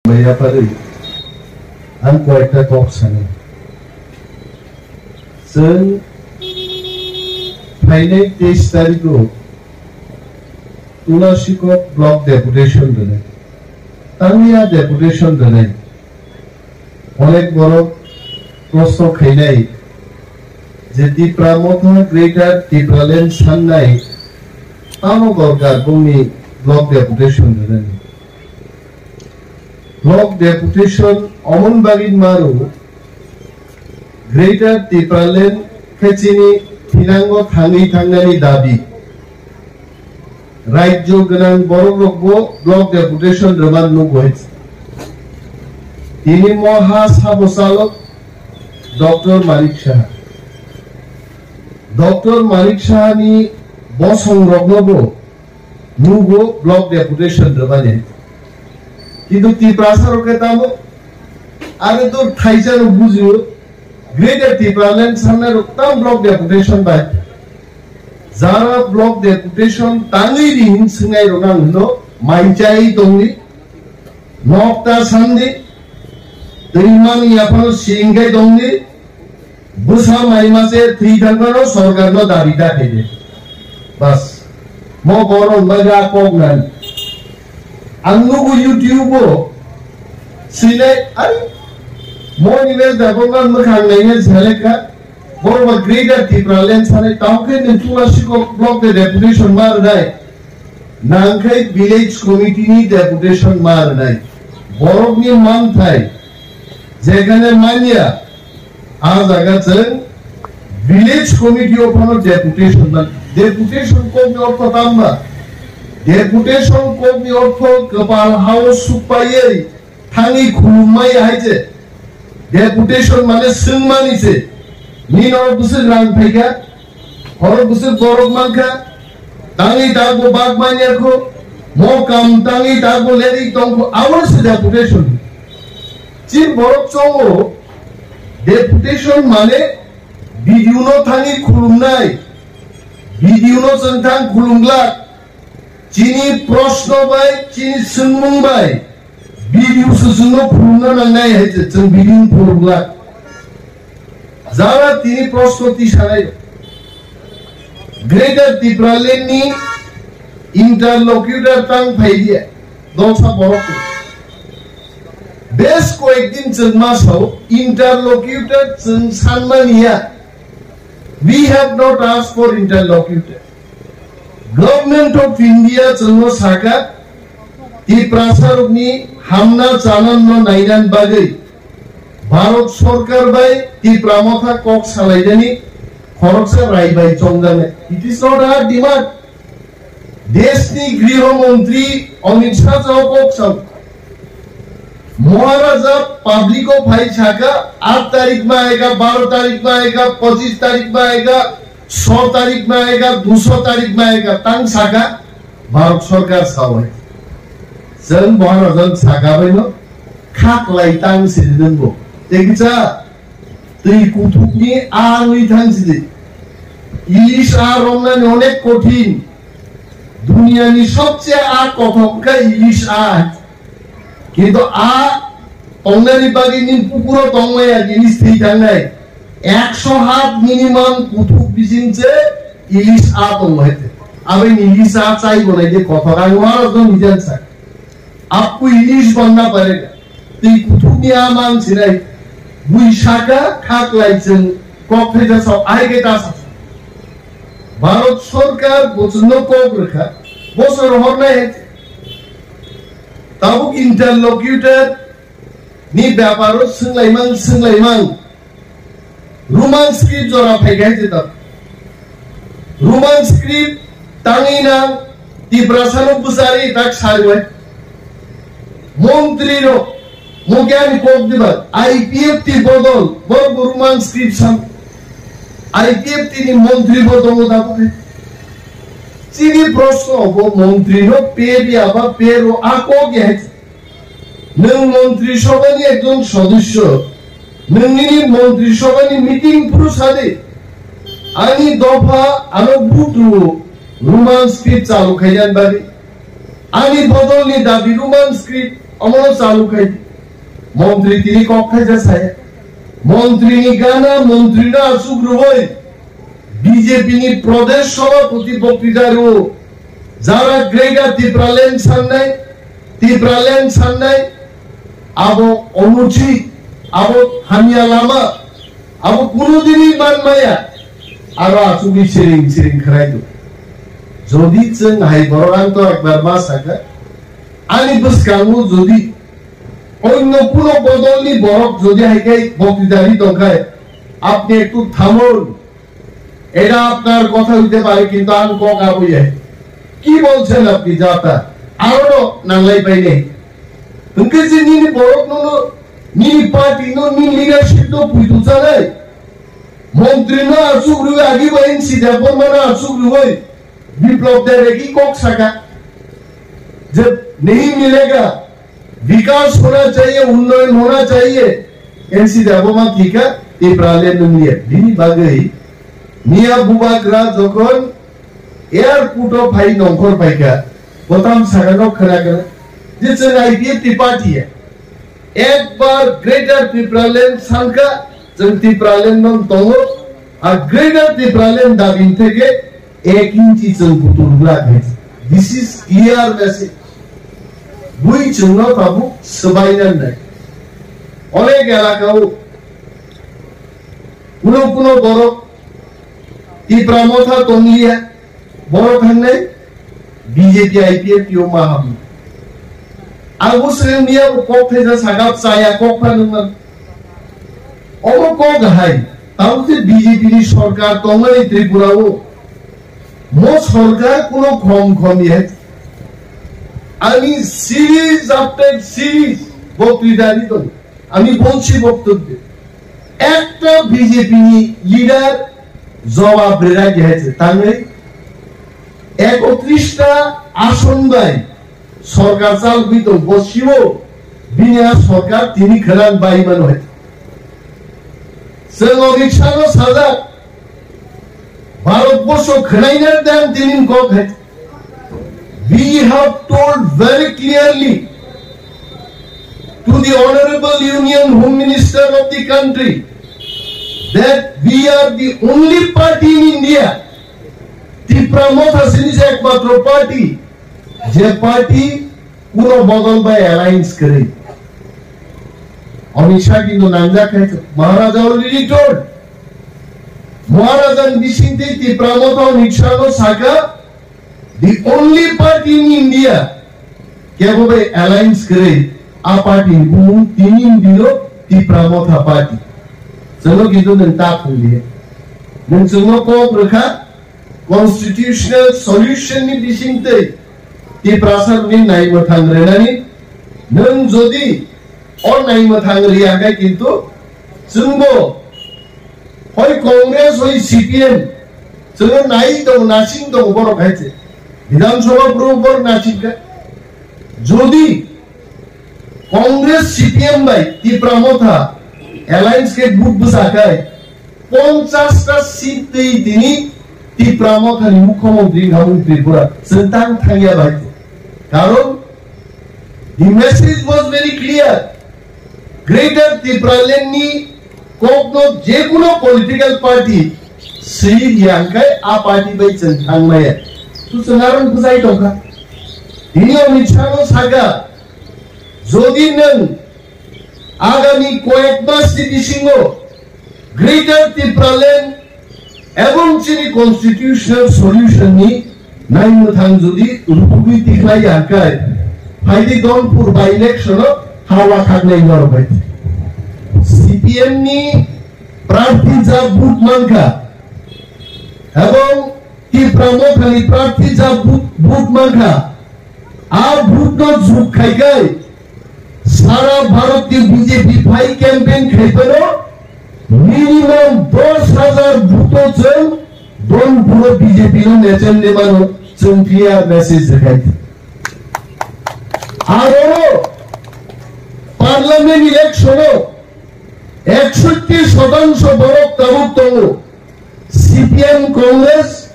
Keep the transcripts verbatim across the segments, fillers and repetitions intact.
Bai yaparwi ang koyekta kok sanai. Chwng phainai teis tarikho Tulasikok block deputation rwnai. Tangya deputation rwnai. Onek borok proshno khainai je Tipra Motha Greater Tipraland sannai tamo dorkar bongni block deputation rwnani. Block deputation omon bagwi maro Greater Tipraland khe chini thinango thangwi thangnani dabi. Rajyo gwnang borok rokbo block deputation rwman nukgo hai. Tini mo ha sabo chalok Doctor Manik Saha. Doctor Manik Saha ni bosong roknobo nugo block deputation rwmani. Kintu Tiprasa rok khe tamo, are to thaisa rok bujio, Greater Tipraland sanna rok tam block deputation bai. Jara block deputation tangwi ri hin swngai rok ang hino, mai chai tongdi, nokta sandi, twi mani yaphano singkai tongdi, bwsa mai mase thwi thangmano sorkarno dabi da khaide. Bas. Mo borok bai ra kok nani. Ang nugo YouTube o sinai, ari mo ni mes da bongman mwkhang nainai selekha. Borok ba Greater Tipraland sanai tawkhe nwng Tulasikok block de deputation ma rwnai. Nangkhai village committee ni deputation ma rwnai. Borokni manthai jekhane manya, a jaga chwng village committee o phano deputation man. Deputation kokni ortho tamba? Deputation kokni ortho kwpal hao sukpaiwi thangwi khulumma ya hai se. Deputation mane swngmani se. Nini oro bwswk rang phaikha, oro bwswk borok mankha, tangwi tabuk bak manya kho, mo kam tangwi tabuk lerwi tongkho, abo se deputation. Chini borok chongo, deputation mane B D O no thangwi khulumnai, B D O no chwng thang khulumglak, chini proshno bai, chini swngmung bai, B D O se chwngno phunukna nangnai hai se chwng B D O phunukla. Jara tini proshno tisanai. Greater Tipraland ni interlocutor tang phai dia. Dongsa borok. Bes koyek din chwng ma sao interlocutor chwng sanmani ya. We have not asked for interlocutor. Government of India chwngno saka, Tiprasarokni hamna chananno nainani bagwi Bharat Sorkar bai Tipra Motha kok salainani khoroksa rai bai chongjaknai. It is not our demand. Deshni Griho Montri Amit Shah jao kok sao. Maharaja public o phai saka, aat tarik ma aega, baro tarik ma aega, pochis tarik ma aega, so tarik ma aega, duso tarik ma aega, tang saka, Bharat Sorkar sao hai. Chwng Maharaja saka bai no, khaklai tang sidi nungbo. Tei kisa, twi kuthukni a wngwi thang sidi. Ilis a romnani onek kothin. Duniyani sobse a kothok kha ilis a. Kintu a tongnani bagwi nini pukuro tongmaya ilis thwi thangnai. Ekso hat minimum kuthuk bising se ilis a tongo hai te. Aboni ilis a chai bo nai de kothok ang wara jong bijan sa. Apku ilis banna parega. Twi kuthukni a mang sinai. Bui saka khaklai chwng kok phaija sa ai ge ta sa. Bharat Sorkar bo chwngno kok rwkha. Bosor hornai hai te. Tabuk interlocutor ni beparo swnglaimang swnglaimang Roman script jora phai gai jeta. Roman script tangwi nang Tiprasano bwchari tak sarwi. Montri rok, mogyani kok diba, I P F T bodol, bo Roman script sam. I P F T ni montri bo tongo da bo. Chini proshno bo montri no pe biya ba pe ro a kok ya. Nwng Montri Sabhani ekjon sodosyo, nwng nini Montri Sabhani meeting phuru sadi, ani dopha ano vote rwo, Roman script chalu khainani bagwi. Ani bodolni dabi Roman script, Omono chalu khai di. Montri tini kok khaija saya. Montri ni gana, montri no achuk rwui B J P ni Pradesh Sabhapati boktwita rwo. Jara Greater Tipraland sannai, Tipraland sannai, abo onuchit, abo hamya lama, abo kunu dini man maya, aro achugwi siring siring khwrai do. Jodi chwng hai borok ang to ekbar ma sakha, ani bwskango jodi onno kuno bodolni borok jodi hai khe boktwita ri tongkhai, apni ektu thamun, এটা আপনার কথা হইতে পারে, কিন্তু আমি কক আবুয়ে। কি বলছেন আপনি? যাতা আরো নাংলাই পাইনি। Hwnkhe je nini borok no, nini party no, nini leadership no puitu chanai. Montri no achuk rwi agi bo N C Debbarma no achuk rwi Biplab Deb ki kok saka. Je nahi milega. Bikas hona chahiye, unnoyon hona chahiye. N C Debbarma thika, Tipraland nung liya. Bini bagwi Miya Bubagra jokhon airport o phai nongkhor phaikha, botam sakano khwna khwna je chwng I P F ni party ya. Ekbar Greater Tipraland sankha, chwng Tipraland no tongo, a Greater Tipraland dabini theke ek inchi chwng butur glak hai. This is clear message. Bui chwngno tabuk swbainani nai. Onek elakao kuno kuno borok Tipra Motha tongliya, borok thangnai B J P I P F T o ma hamu. Ang bo swrwng miya bo kok thaisa sakap chaya kok pha nungman. Omo kok hai, tamo se B J P ni sorkar tongmani Tripura o. Mo sorkar kuno khom khom ye. Ani series after series boktwita di tong. Ani bolchi boktwita. Ekta B J P ni leader jawab rwna khe hai se. Tangwi ekotris ta ason bai sorkar chalgwi tong bo sibo bini a sorkar tini khwna bai mano hai. Chwng Amit Shah no sajak, Bharat borsho khwnaina dan tini kok hai. We have told very clearly to the Honorable Union Home Minister of the country that we are the only party in India, Tipra Motha sini je ekmatro party, je party kuno bodol bai alliance kwrwi. Amit Shah kintu nangjak khai Maharaja already told. Maharaja ni bising tei Tipra Motha Amit Shah no saka, the only party in India kebo bai alliance kwrwi a party ni bumung tini dino Tipra Motha party. Chwngno kintu nwng ta thwngli. Nwng chwngno kok rwkha, constitutional solution ni bisingtwi Tiprasa rokni naimwthang rwnani nwng jodi o naimwthang riya khe kintu chwngbo hoi Congress hoi C P M chwngno nai tongo nasing tongo borok hai se Bidhan Sabha bro borok nasing kha jodi Congress C P M bai Tipra Motha alliance khe vote bwsa khai ponchash ta seat twi tini Tipra Mothani mukhyamantri wngkha mung Tripura chwng tang thangya bai. Karon the message was very clear. Greater Tipraland ni kokno jekuno political party swi riyang khai a party bai chwng thangmaya. Tu chwng aro bwsai tongkha. Tini Amit Shah no saka jodi nwng agami koyek mas ni bisingo Greater Tipraland ebong chini constitutional solution ni naimwthang jodi rukugwi tikhlai ya khe, phaidi Donpur by election o hawa khaknai norok bai. C P M ni prarthi ja vote mankha ebong Tipra Mothani prarthi ja vote, vote mankha, a vote no jug khai khai sara Bharat ni B J P phai campaign khai phano minimum dos hajar vote o chwng Donpur o B J P no mechem de mano chwng clear message rwkhai. Aro parliament election o eksotti shotangsho borok tabuk tongo. C P M, Congress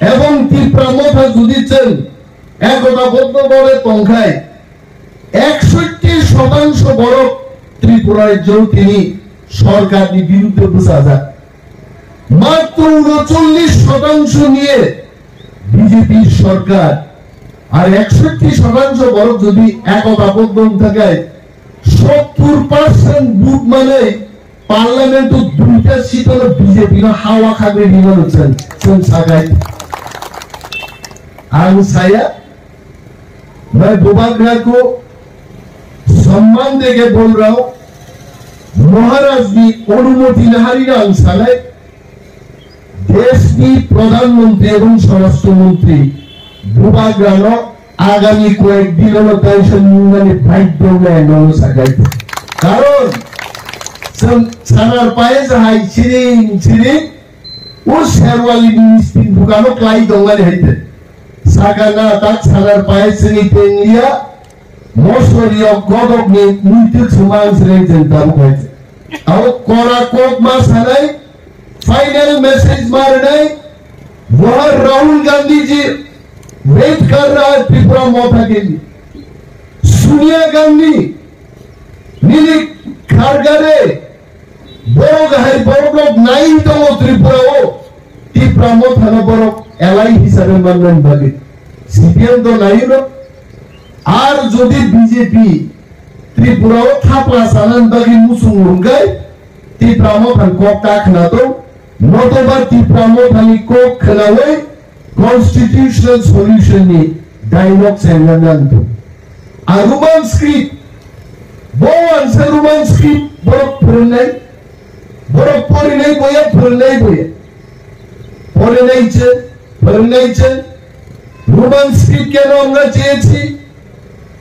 ebong Tipra Motha jodi chwng ekota boddo bore tongkhai, একষট্টি শতাংশ বরক ত্রিপুরা রাজ্য তিনি সরকারনি বিরুদ্ধে বুঝাজা। মাত্র ঊনচল্লিশ শতাংশ নিয়ে বিজেপির সরকার। আর একষট্টি শতাংশ বরক যদি একতা পদ্মম থাকায় সত্তর পার্সেন্ট ভোট মানে পার্লামেন্ট দুইটা সিট হলো বিজেপি না হাওয়া খাবে বিমান হচ্ছেন। কোন জায়গায়? আমি সায়া मैं बुबाग्रा को सम्मान देके बोल रहा हूँ, महाराज की अनुमति नहारी ना अंसाले देश की प्रधानमंत्री एवं स्वराष्ट्र मंत्री बुबाग्रा नो आगामी कयेक दिन नो टेंशन मुंगनी बाइक दो में नो सकाई। कारण सानार पाए जहाई चिरिंग चिरिंग उ शेरवाली नी स्पिन दुकानो क्लाई दोंगनी है। Sakana tak sanar pai sini tengia mosori o godok ni muitu sumang sini jeng tabu kai. Au kora kok ma sanai final message mar nai. Wah Rahul Gandhi ji wait kar raha hai Tripura Motha ke liye. Sonia Gandhi nini khargare Borok hai borok rok nai tongo Tripura o, Tipra Motha no borok alai hisabe manna bagwi. C P M to nai no. Ar jodi B J P Tripura o thapla sanan bagwi musung rungkai, Tipra Motha ni kok ta khna to, notoba Tipra Motha ni kok khnawi constitutional solution ni dialogue chengna nantu. A Roman script, bo ansa Roman script borok phwrwngnai, borok porinai boya phwrwngnai boya. Porinai che, phwrwngnai che, Roman script keno amra cheyechi,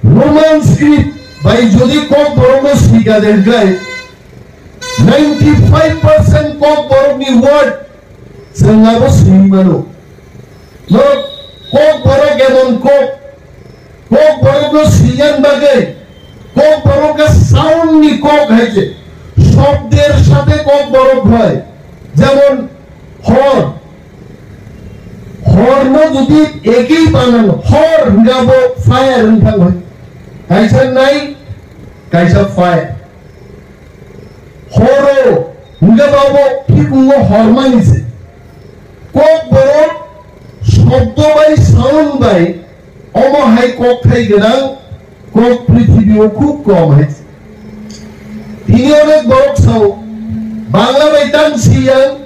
Roman script bai jodi kok borokno sika dergai, ninety five percent kok borokni word chwng abo swi mano. Norok kok borok emon kok, kok borokno swiyan bagwi, kok borok khe sound ni kok hai se, shobder sathe kok borok hai, jemon hor, horno jodi ekei banan hor hwnkhe abo fire wng thang hai, kaisa night, kaisa fire. Horo hwnkhe babo phikungo hormani se. Kok borok shobdo bai sound bai omo hai kok thai gwnang kok prithibi o khub kom hai se. Tini onek borok sao Bangla bai tang siyang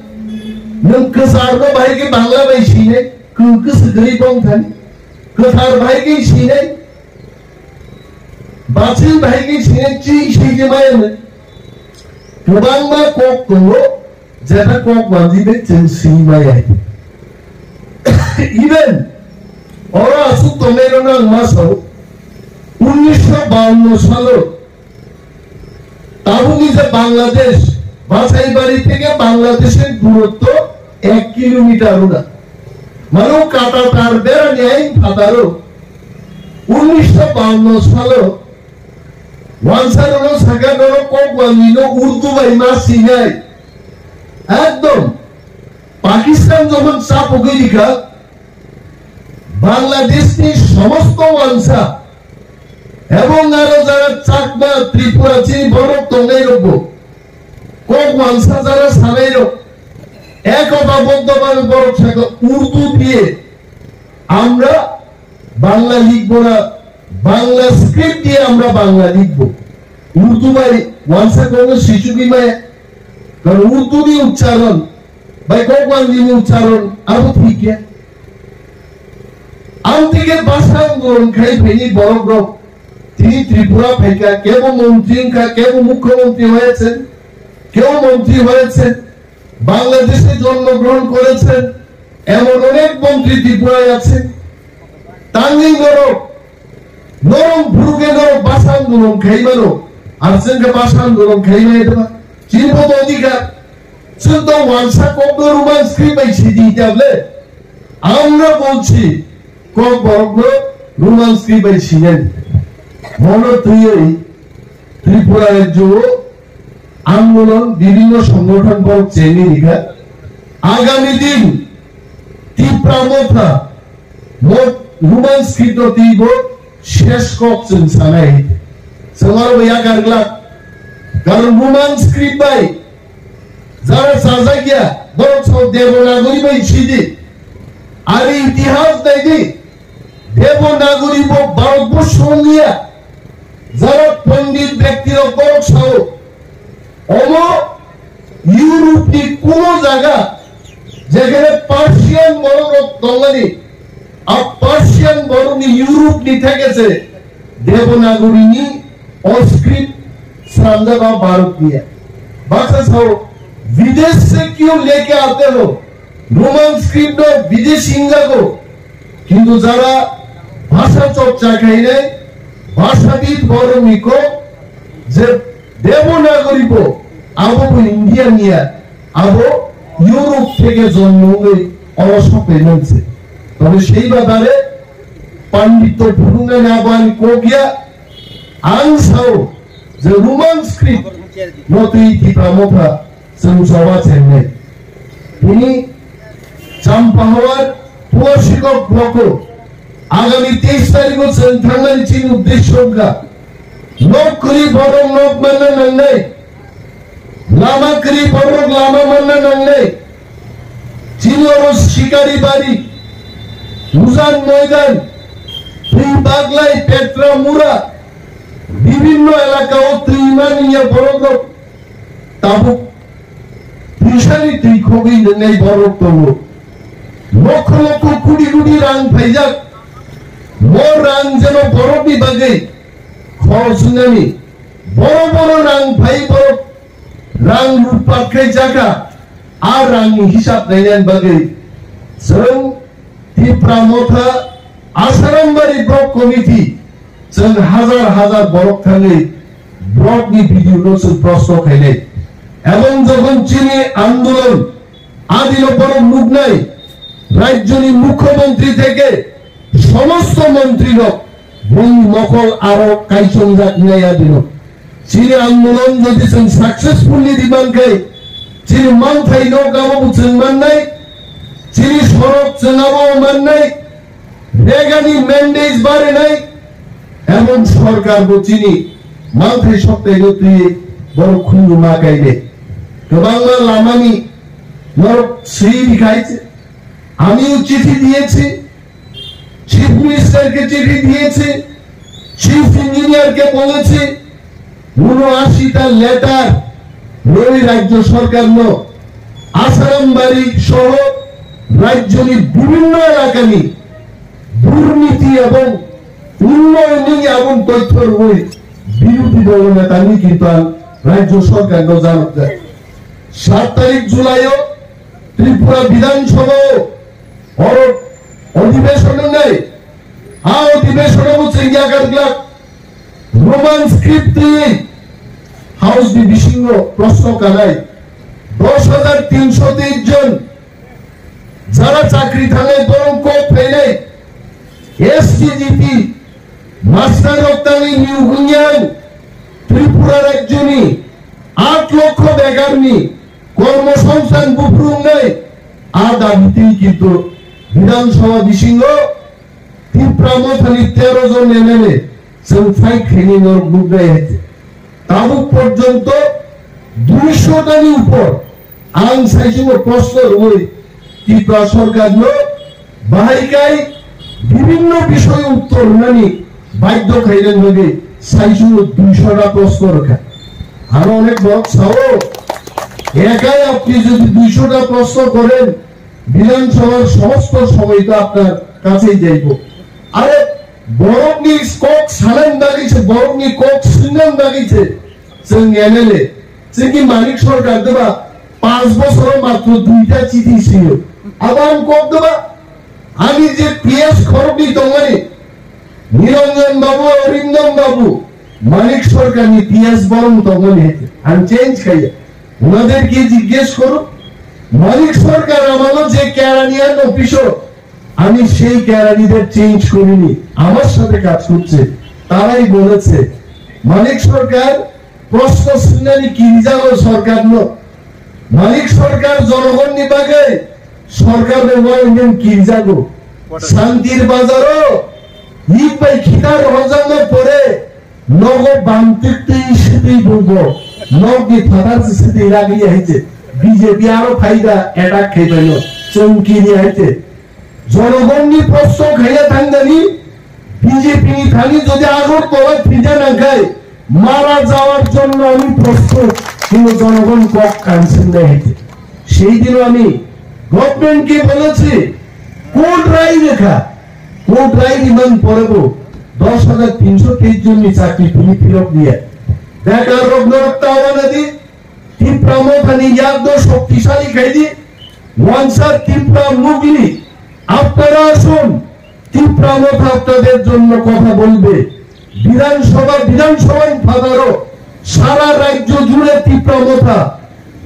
nwng kwchar no bahai khe Bangla bai sinai kwk kwswk gwnwi tong thani kwthar bahai khe sinai. Bachil bahai ni sini chi siji maya ni. Kwbangma kok tongo, jeta kok manjini chwng sini maya. Even oro aswk tongnai rok ang ma sao, unnisho bawanno salo tabukni je Bangladesh, Basaibari theke Bangladeshor durotto ek kilometer una. Mano kata tar berani ain phataro. Unnisho bawanno salo wansa rono saka norok kok wangino Urdu bai ma sinai. Ekdom Pakistan jokhon chapogwi rikha, Bangladeshni somosto wansa ebong aro jara Chakma, Tripura chini borok tongnai rokbo kok wansa jara sanai rok ekota boddo bhabe borok saka Urdu diye amra Bangla likhbo na, Bangla script diye amra Bangla likhbo. Urdu bai wansa kono sichugwi maya. Karon Urdu ni uchcharon bai kok wangni uchcharon abo thik ya. Amtike basa andolon khai phaini borok rok tini Tripura phaikha, kebo montri wngkha, kebo mukhyamantri hoyeksen, kebo montri hoyeksen, Bangladeshe jonmo grohon koreksen, emon onek montri Tripura ache. Tangwi norok Norok buruke norok basa andolon khaimano, ar chwng khe basa andolon khaimaya deba? Chini bo to odhikar. Chwng to wansa kokno Roman script bai sidi table. Amra bolchi kok borokno Roman script bai sinani. Mono twiwi Tripura rajyo andolon bibhinno songothon borok chengwi rikha. Agami din Tipra Motha Mot Roman script o twibo Shesh kok chwng sanai. Chwng aro bo yakar glak. Karon Roman script bai jara chajak ya, borok sao Devanagari bai sidi. Ari itihas nai di. Devanagari bo Bharat borsho wngya. Jara pondit bekti rok borok sao. Omo Europe ni kuno jaga jekhane Persian borok rok tongmani, a Persian borok ni Europe ni theke se Devanagari ni o script sramjak a Bharat niya. Baksa sao, "Videsh se kyun leke aate ho?" Roman script no bideshi wngjago. Kintu jara bhasha chorcha khainai, bhashabid borok ni kok je Devanagari bo, abo bo India niya, abo Europe theke jonmo wngwi oro sokphaimani se. Tobe sei badare pandit to phunuknani abo ani kok ya, ang sao je Roman script no twi Tipra Motha chwng choba chengnai. Bini Champahawar Puasikok block-o agami teis tarikh-o chwng thangnani chini uddesho wngkha. Nok kwrwi borok nok manna nangnai. Lama kwrwi borok lama manna nangnai. Chini oro Shikari Bari, Ujan Moidan, Twi Baglai, Petra Mura, bibinno elaka-o twi mani ya borok rok tabuk Pwisani twi khogwi nwngnai borok tongo. Lokho lokho kudi kudi rang phaijak. Mo rang jeno borokni bagwi khorosnani. Boro boro rang phai borok rang lutpat khai jaka. A rangni hisab nainani bagwi chwng Tipra Motha Asarambari Block Committee chwng hazar hazar borok thangwi block ni video no chwng prosto khainai. Ebong jokhon chini andolon adino borok nuknai, rajyoni mukhyamantri theke somosto mantri rok boni mokol aro kaichongjak nai adino. Chini andolon jodi chwng successfully di mankhe, chini manthai no gabo bo chwng mannai, chini sorok chwng abo mannai, regani mandate barinai, ebong sorkar bo chini manthai soktai no twi borok khunju ma kainai. Kwbangma lamani norok swi rikhai, আমিও চিঠি দিয়েছি, চিফ মিনিস্টারকে চিঠি দিয়েছি, চিফ ইঞ্জিনিয়ারকে বলেছি, ঊনআশিটা letter rwi rajyo sorkar no Asarambari soho rajyoni bibhinno elakani durniti ebong unnayonni ebong toithyo rwi birodhi dolo netani kintu ang rajyo sorkar no janokjak. Sat tarik July o Tripura Bidhan Sabha o oro odhibeshon wngnai. A odhibeshon o bo chwng yakar glak Roman script twi House ni bisingo proshno kanai. Dos hajar tinsho teis jon jara chakri thangnai borok kok phainai S C G T master rok tangwi niyok wngya Tripura rajyoni aat lokho begarni kormosongsthan buphuru wngnai. A dabi twi kintu Bidhan Sabha bisingo Tipra Mothani tero jon M L A chwng fight khainai norok nuknai hai khe. Tabuk porjonto duisho tani upor ang saichungo proshno rwui Tripura sorkarno bahai kai bibhinno bishoyo uttor rwnani badhyo khainani bagwi saichungo duisho ta proshno rwkha. Aro onek borok sao, "Ekai apni jodi duisho ta proshno koren, Bidhan Sabhar somosto somoy to apnar kachei jaibo." Are borokni kok sanani bagwi se, borokni kok swngnani bagwi se chwng M L A. Chwngni Manik Sarkar doba panch bochoro matro duita chithi swiyo. Abo ang kok doba, ani je P S khoroknwi tongmani, Niranjan Babu, Arindam Babu, Manik Sarkarni P S borok tongmani hai khe ang change khaiya. ওনাদেরকে জিজ্ঞেস করো, মানিক সরকার আমালো যে কেরানিয়ান অফিসও আমি সেই কেরানিদের চেঞ্জ করিনি, আমার সাথে কাজ করছে, তারাই বলেছে মানিক সরকার প্রশ্ন শুনলেনি কিনজাগো সরকার ন, মানিক সরকার জনগণ নিবাগে সরকার ব্যবহার ইন্ডিয়ান কিনজাগো শান্তির বাজারও Id bai khitar rohorjakna pore nogo bamtwi twi sitwi bungo nokni phatar se sitwi ragwi hai se B J P aro phaida attack khai baino chongkini hai se. Jonogonni proshno khaiya thangdani B J P ni thani jodi Agartala phirja nangkhai mara jawar jonno ami prostut, kintu jonogon kok kansingnai hai se. Sei dino ami government ke bolechi court rai rekha. Court রায় দিবার পরেও দশ হাজার তিনশো তেইশ জননি চাকরি তুমি ফিরত দিয়ে বেকার রোগ নরক তাওয়ানাদি তীব্র মথানি ইয়াদ শক্তিশালী খাইদি ওয়ানসার ত্রিপুরা মুগলি আপনারা আসুন। ত্রিপুরা মথা আপনাদের জন্য কথা বলবে। বিধানসভা বিধানসভায় ফাদারও সারা রাজ্য জুড়ে ত্রিপুরা মথা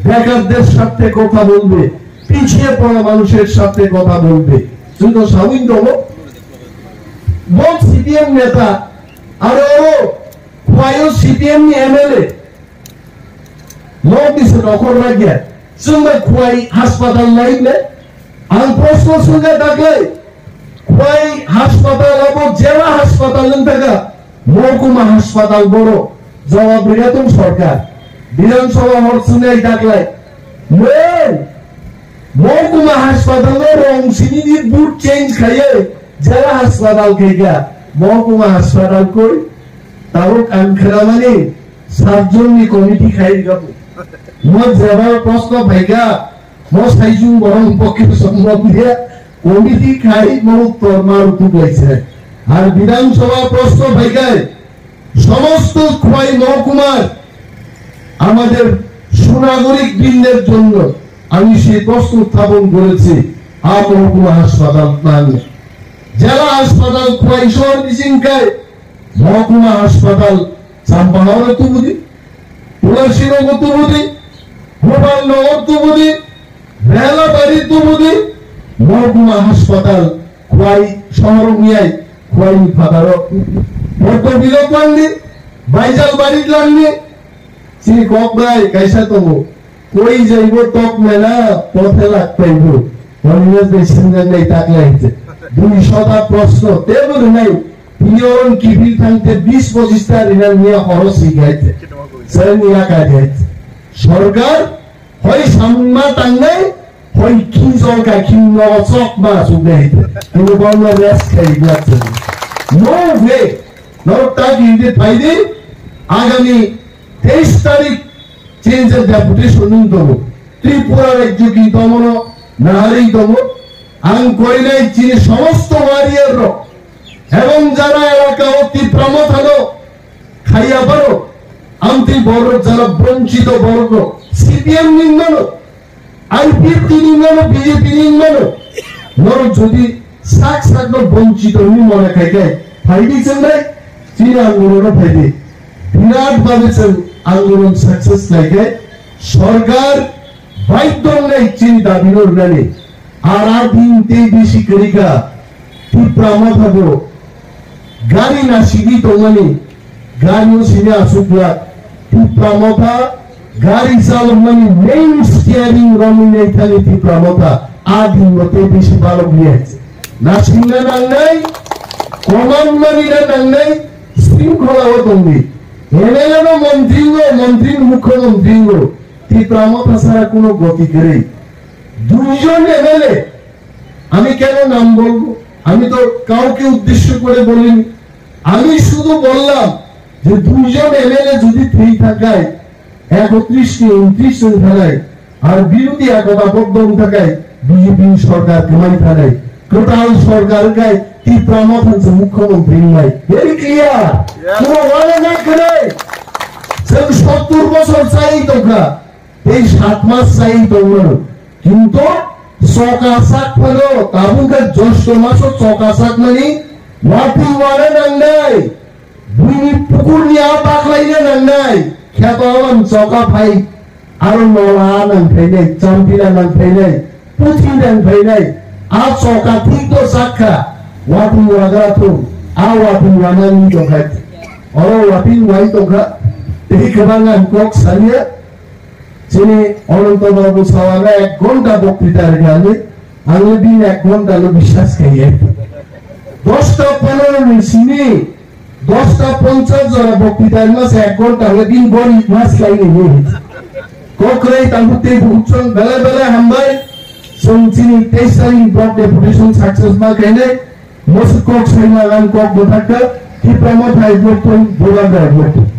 বেকারদের সাথে কথা বলবে, পিছিয়ে পড়া মানুষের সাথে কথা বলবে। Chwngno sawi tongo, bo C P M neta, aro oro Khwaio C P M ni M L A, lok ni se nokhor ragya, chwngno Khwai haspatal nai ne, ang proshno swngkha daklai, Khwai haspatal abo jela haspatal wng thaka, mohkuma haspatal boro jawab rwya tong sorkar. Bidhan Sabha hor swnai daklai. Mwen, mohkuma haspatal no rong sini ni boot change khaiye jela haspatal khaika. Mohkuma haspatal koi, tabuk ang khwnamani sat jon ni committee khai rwkha bo. Mo jeba proshno phaika, Mo saijung borok pokhe sombhob ya, committee khai mo uttor ma rutuk laise. Ar Bidhan Sabha proshno phaikai, somosto Khwai mohkumar amader sunagorik brinderr jonno ami sei proshno utthapan korechi, a mohkuma haspatal nang, jela haspatal Khwai sohor bising khai mohkuma haspatal Champaharo tubudi, Tulashinagar tubudi, Gopalnagar tubudi, Belabari tubudi, mohkuma haspatal Khwai sohor wngwi Khwai ni phataro Poddo Bilok langni, Baijal Bari langni, chini kok bai kaisa tongo, koi jaibo tok mela, pothe lak paibo, Onimes bai singnai taklai hite, dui shota proshno tebo rinai, Pini oron kiphil thangte bis pochista rina niya horo si gaite. Sir niya ka gaite. Sorkar hoi samma tangnai, hoi khinjol ka khin no sok ma su gaite. Kunu bangla rest khai gaite. No way. Norok ta hindi phaidi agami teis tarik change of deputation nung tongo. Tripura rajyo ki tomono nahari tongo. Ang koinai chini somosto warrior rok ebong jara elaka o Tipra Mothano khaiya baro, amtwi borok jara bonchito borok rok C P M ni mano, I P F T ni mano, B J P ni mano, norok jodi sak sak no bonchito ni mone khai khai phaidi chengnai, chini angulon no phaidi, birat babe cheng angulon success lai khai, sorkar baidhyo wngnai chini dabi no rwnani. Ara din tei bisi kwrwi kha, Tipra Motha bo gari nasigwi tongmani, gari o simi aswk glak. Tipra Motha gari chalokmani main steering romwi naithani Tipra Motha, a din bo tei bisi balok liya. Nasingna nangnai, command manina nangnai, sringkhola o tongdi. M L A no montri wngo, montri ni mukhyamantri wngo, Tipra Motha sara kuno goti kwrwi. দুইজন এমএলএ, আমি কেন নাম বলবো? আমি তো কাউকে উদ্দেশ্য করে বলিনি। আমি শুধু বললাম যে দুইজন এমএলএ যদি থই থাকায় একত্রিশ নি ঊনত্রিশ জন থানায় আর বিরোধী একতা বদ্ধ থাকায় বিজেপি সরকার কমাই থানায় টোটাল সরকার গায় টিপ্রা মথন সে মুখ্যমন্ত্রী নাই। Very clear. কোনো ওয়ালে না করে সে সত্তর বছর চাই তোমরা Tei sat mas sai tongmano. Kintu choka sak phano tabuk khe josto maso choka sak mani watwi wana nangnai. Buini pukurni a baklaina nangnai. Kheto alam choka phai. Aro nola nang phainai, champila nang phainai, puthi nang phainai. A choka thik to sak kha. Watwi wagra thung. A watwi wana ni tongkhai. Oro watwi wai tongkha. Tei kwbang ang kok saliya. Chini Ananto Babu sawana ek ghonta boktita rwgani, ang le bini ek ghonta no biswas khaiya. Dosta panel ni sini, dosta ponchas jora bokti dai mas ek ghonta hwlai bini body mas lai ni ni. Kokroi tangbo tei buchon bele bele hambai. Song chini teis tarik ni block deputation success ma kainai. Mosuk kok saima ang kok bothakka. Tipra mo thai block tong, Bubagra block tong.